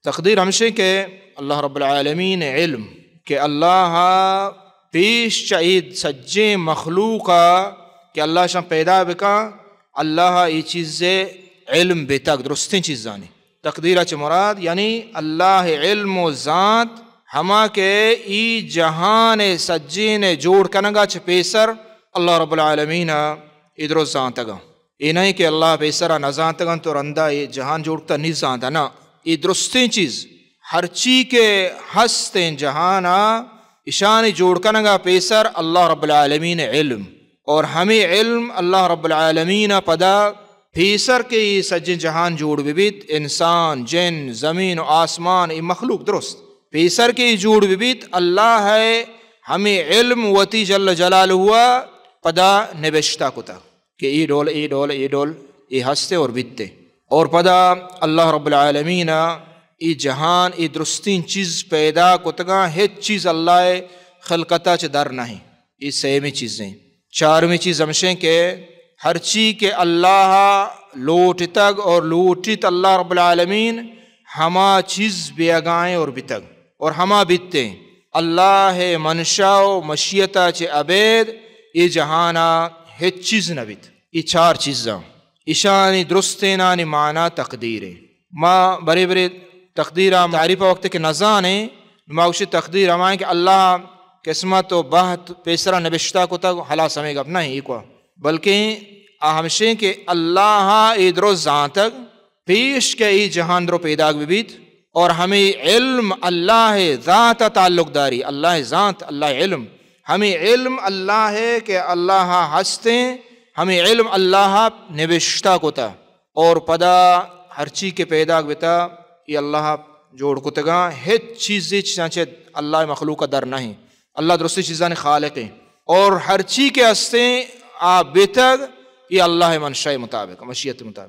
تقدیر ہمشیں کہ اللہ رب العالمین علم کہ اللہ پیش چہ اے سجیں مخلوق ءَ کہ اللہ شان پیدا بکاں، اللہ ءَ اے چیز ءِ علم بیتگ، درستیں چیزانی۔ تقدیر ءَ چہ مراد یعنی اللہ ءِ علم و زانت، ہما کہ اے جہان ءِ سجین ءِ جوڑ کنگ ءَ چہ پیسر اللہ رب العالمین ءَ اے درست زانتگ اَنت۔ اے نہ اِنت کہ اللہ پیسرا نہ زانتگ اَنت و رندا اے جہان جوڑ کتگ، نی زانت، نہ، اے درستیں چیز، ہرچی کہ ہست ایں جہانا، اشانی جوڑ کنگا پیسر اللہ رب العالمین علم، اور ہمے علم اللہ رب العالمین پدا پیسر کہ اے سجیں جہان جوڑ بہ بیت، انسان، جن، زمین و آسمان، اے مخلوق درست، پیسر کہ اے جوڑ بہ بیت، اللہ ءَ ہمے علم وتی جل جلالہ ءَ پدا نبشتہ کتگ کہ اے ڈول، اے ڈول، اے ڈول، اے ہستے اور بیتے۔ اور پدا اللہ رب العالمین اے جہان، اے درستیں چیز پیدا کتگاں، ہچ چیز اللہ ءِ خلقتا چہ در نہ ایں۔ اے سیمی چیزیں۔ چارمی چیز ہمشیں کہ ہرچی کہ اللہ لوٹتگ اور لوٹیت اللہ رب العالمین، ہما چیز بیگائیں اور بیتگ اور ہما بیتیں۔ اللہ منشا و مشیتا چہ ابید اے جہانا ہچ چیز نہ بیت۔ اے چار چیزاں، اشانی درستینانی معنی تقدیر ایں۔ ما برے برے تقدیر ءِ تعریف ءِ وقت کہ نزانیں، ما گوشی تقدیر ہمائیں کہ اللہ قسمت و بحت پیسرا نبشتہ کتگ، ہلاس، ہمے گپ نہ ایں ایکو، بلکیں آ ہمشیں کہ اللہ اے درو زانتگ پیش کہ اے جہان درو پیداگ بہ بیت، اور ہمے علم اللہ ذات ءَ تعلق داری، اللہ ذات، اللہ علم، ہمے علم اللہ کہ اللہ ہستیں، ہمے علم اللہ نبشتہ کتا۔ اور پدا ہرچی کہ پیداگ بتا، اے اللہ جوڑ کتگاں، ہچ چیزے چیزاں چہ اللہ مخلوق در نہ ایں۔ اللہ درستیں چیزانی خالق ایں۔ اور ہرچی کہ ہستیں، آ بیتگ، اے اللہ منشا مطابق، مشیت مطابق۔